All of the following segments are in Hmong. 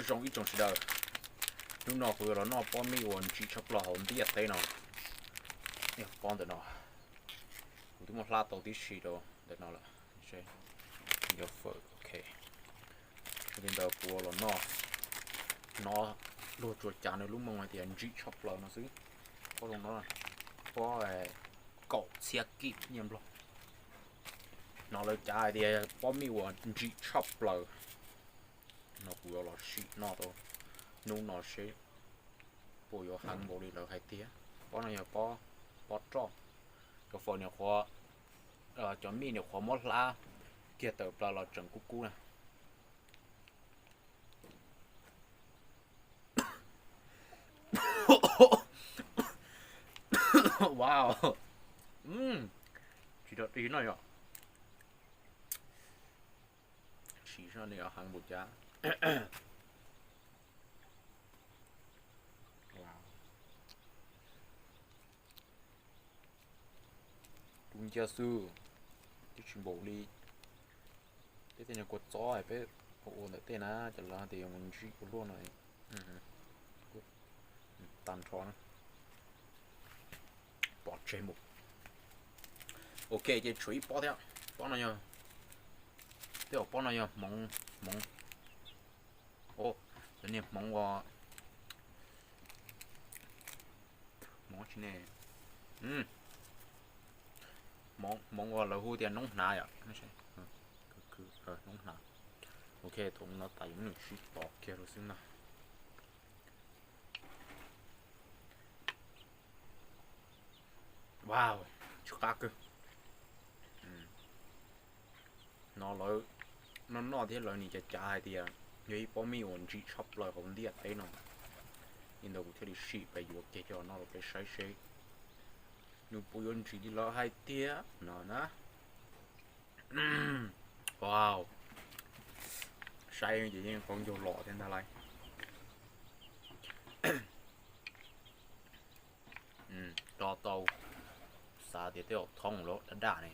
Zoo ib tsoom sawv daws, hnub no kuv yuav los noj pob mij uas ntsim tshaj plaws hauv ntiaj teb no. Pob ntawm no, kuv twb muab hlab tau tib si rau ntawm no lawm. Yog fawm, ok. Li ntawd kuv los noj, no luag tsuas cav nws lub moo hais tias ntsim tshaj plaws no xwb. Pob zoo no, pob kaum txhiab kib nyiaj nplog. No lawv cav hais tias pob mij uas ntsim tshaj plaws. No kuv yuav los sim noj rau hnub no seb puas yuav heev npaum li lawv hais tiag. Pob no yog pob, pob roj, cov fawm niam qhuav, cov mij niam qhuav muab hlab kiag tawm plaws los tseem kub kub na. Wow, tsis dog dig no yom. Sim seb nws heev npaum cas. Tus ncaj xwb, twb tsis npaum li peb tej niag kua txob peb ua ntawm tej na, cov lawv tias yuav mus ntsib ua luaj no. Tag nrho na, pov tseg mus. Ok, ces tshuav ib pob thiab. Pob no yog, tej zaum pob no yog hmoov, hmoov, cov niag hmoov ua, hmoov tsis ne, hmoov uas lawv hu tias noob hnav yom. Noob hnav. Ok, thaum no tas yuav muab nws sib tov kiag rau xwb na. Wow, tsis qab kawg. No lawv noj noj thiab lawv nim cav cav hais tias yog ib pob mij uas ntsim tshaj plaws hauv ntiaj teb no. Li ntawd kuv thiaj li sim pais yuav kiag coj los noj rau peb saib seb nws puas yuav ntsim li lawv hais tiag no na. Wow, saib ces yeej qaub ncaug los thiab ntag lauj. Tso tau, xav tias tej zaum thoob lawm daj daj ne.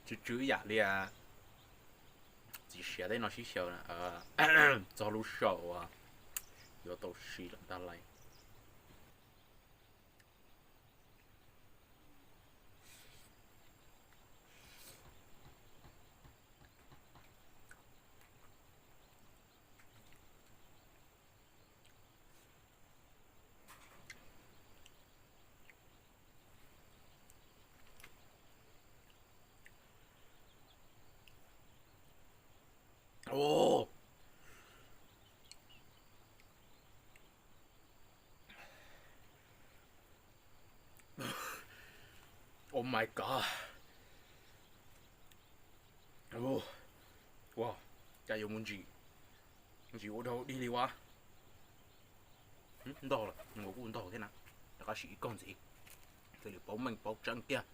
Tsw tsw ib yam li txiv siav tej no sib xyaw na, txog lub sij hawm uas yuav tau siv lawm ntag lauj. Oh my god. Ua cas yuav mus ntsim, ntsim ua dhau dig li ua. Ntog lawm, nws kuj ntog thiab na. Rov qab sim ib kog ntxiv, thiaj li paub meej paub tseeb tiag.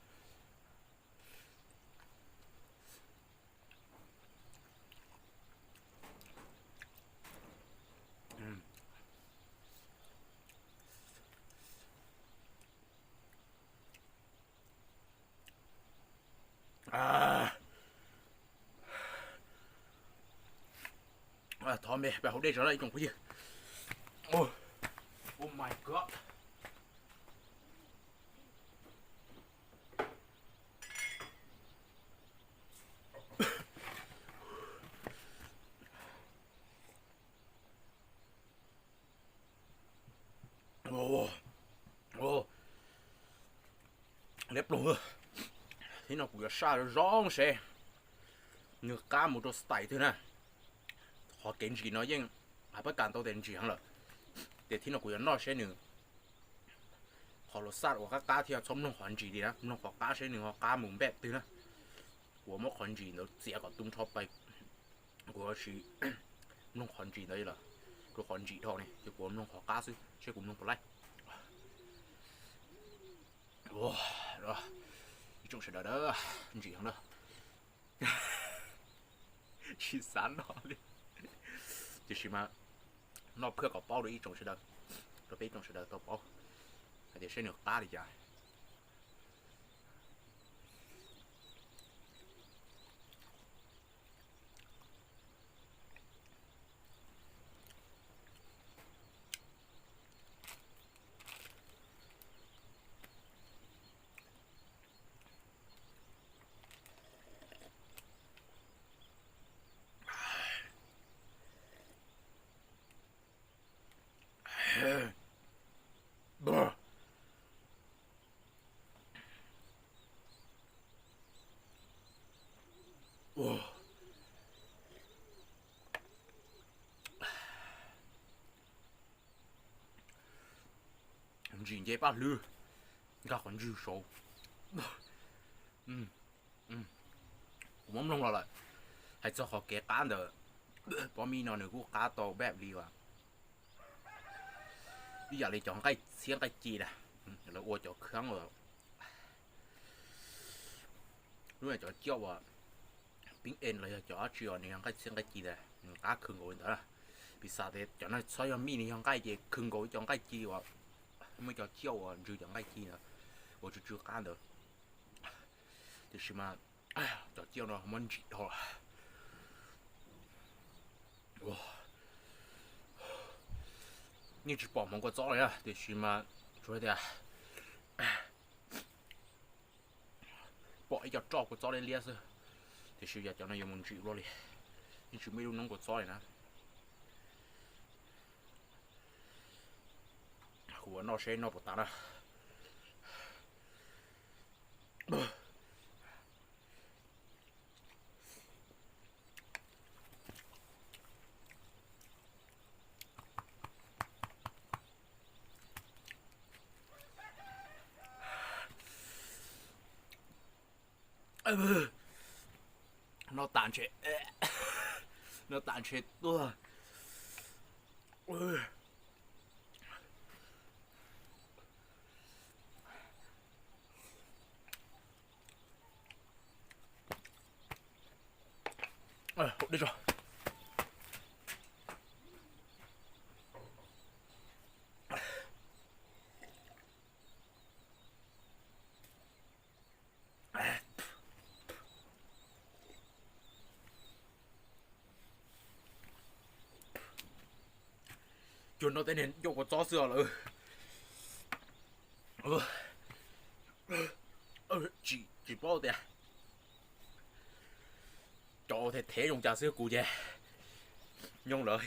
Thov me peb haus dej tso ib tsoom phooj ywg. Oh my god. Liab ploog. Thib no kuv yuav saj zoo seb nws qab mus rau style twg na. Qhov kev ntsim no yeej hais pab kas ntau tias ntsim heev lawm. Ces thib no kuv yuav noj seb nws qhov los xaj uas qab qab thiab txhob mloog qhov ntsim li na, mloog qhov qab seb nws ho qab mus npaj twg na. Kuv muab qhov ntsim ntawd txiav kom tu nrho pais, kuv tsis mloog qhov ntsim ntawd lawm, rau qhov ntsim dhau ne ces kuv mloog qhov qab xwb seb kuv mloog puas laij. Ib tsoom sawv daws, ntsim heev na. Tsis xav noj li, tiam sis mas noj phaj kom paub rau ib tsoom sawv daws, rau peb ib tsoom sawv daws tau paub hais tias seb nws qab li cas. Ntsim nce paj hlwb, nkag qhov ntswg saud. Kuv muab mloog los lawm, hais txog qhov kev qab ntawm pob mij no nws kuj qab tau npaum li uas ib yam li cov nqaij txhiab nqaij ci na, lawv ua cov khaub uas lub cov cauj uas pib en los yog cov dab tsi uas nws yog nqaij txhiab nqaij ci ntawd nws qab khw nkaus li ntawd. Piv xam tias cov no txhob yog mij, nws yog nqaij ces khw nkaus ib co nqaij ci uas muaj cov cauj uas ntsws cov nqaij ci ntawd ua tsw tsw qab ntawd. Tiam sis mas cov cauj no muab ntsim dhau. Yeej tsis pom hmoov kua txob li na, tiam sis mas tsuas tias pom ib co roj kua txob liab liab xwb. Tiam sis yog cov no yuav mus ntsim luaj li, yeej tsis muaj ib lub noob kua txob li na. Kuv ua noj seb noj puas tas na. Noj tas ntshe, noj tas ntshe tuag. Haus dej tso. Cuag no tej niag ncauj kua txob xwb os lawm. Tsis, tsis paub tias cov ua thev thev zoo cas xwb, kuv ces nyooj lawm,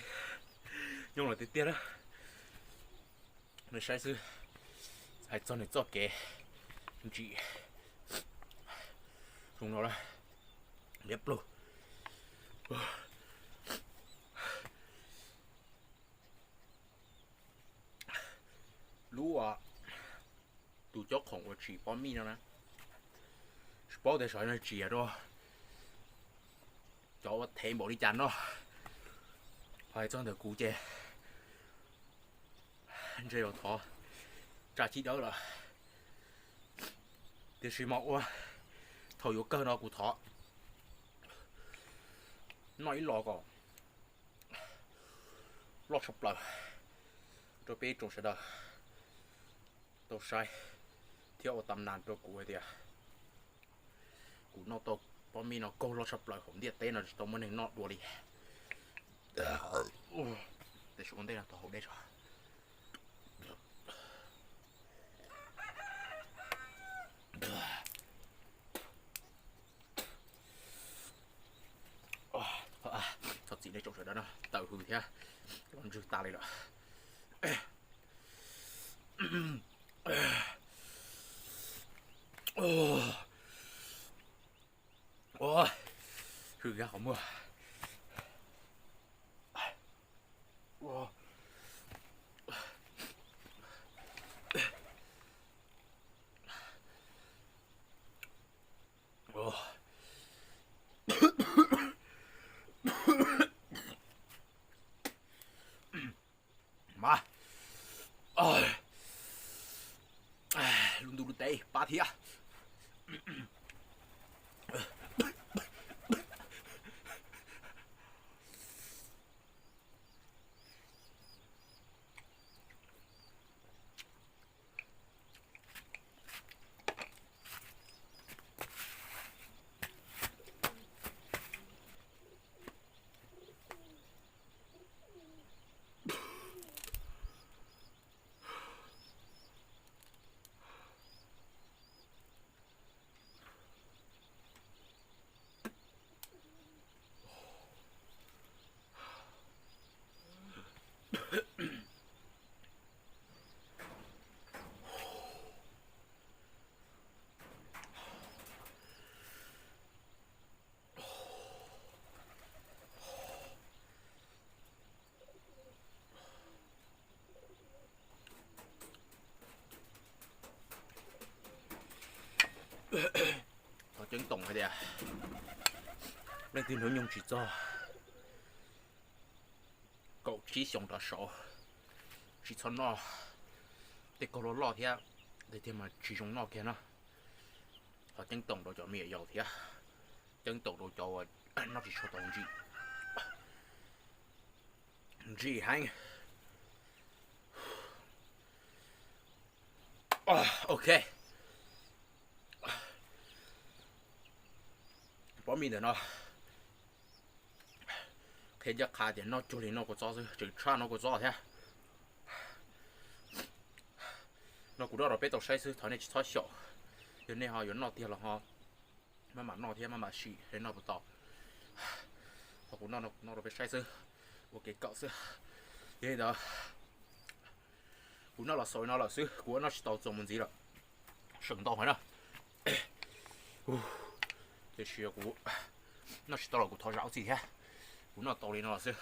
nyooj lawm tiag tiag na. Nej saib xwb, hais txog nws txoj kev ntsim zoo no na, liab ploog. Lub, tus cob khoom uas tsim pob mij no na, tsis paub tias saib no tsim rau cov ua thev npaum li cas no. Hais txog ntawm kuv ces ntshe yuav thov tsa chib dawb lawm, tiam sis mas ua thaum yuav kawg no kuv thov noj ib los kom loj tshaj plaws rau peb tsoom sawv daws tau saib thiab ua tam nas rau kuv hais tias kuv noj tau pob mij no kaug loj tshaj plaws hauv ntiaj teb no tsis tau muaj neeg noj dua li. Tab sis ua ntej no tau haus dej tso. Thov txim nej tsoom sawv daws no, tawm hws thiab los ntswg tas li lawm. Hws kiag qhov muag. Mas lub ntuj lub teb pab thiab. Thov ceeb toom hais tias leej twg hnub nyoog tsis txog kaum tsib xyoos rov saud, tsis txhob noj tej kaug loj loj thiab, tej tiag mas tsis zoo noj kiag no. Thov ceeb toom rau cov me nyuam yaus thiab, ceeb toom rau cov uas noj tsis tshua tau ntsim, ntsim heev. Ok, pob mis ntawm no qhia ncaj qha tias noj cuag li noj kua txob xwb, tseem tshaj noj kua txob thiab. No kuv noj rau peb tau saib xwb, thov nej tsis txhob xyaum. Yog nej ho yuav noj tiag los ho maj mam noj thiab maj mam sim nej noj puas tau. Ho kuv noj no kuv noj rau peb saib xwb, ua kev kawm xwb. Yog li ntawd kuv noj los xaus li no lawm xwb, kuv ua noj tsis tau txuas mus ntxiv lawm, seem ntau heev na. Tiam sis kuv noj tsis tau los kuv thov zam lub txim thiab, kuv noj tau li no lawm xwb.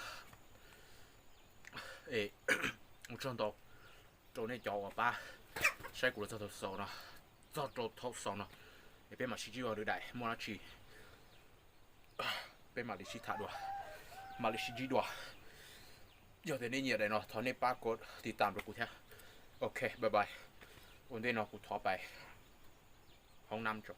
Es ua tsaug ntau rau nej cov uas pab saib kuv los txog thaum xaus no, txog rau thaum xaus no, es peb mam sib ntsib dua lwm daim, muaj dab tsi peb mam li sib tham dua, mam li sib ntsib dua. Yog tias nej nyiam daim no thov nej pab kuv tiv tam rau kuv thiab. Ok, bye bye. Ua ntej no kuv thov pais hoob nab tso.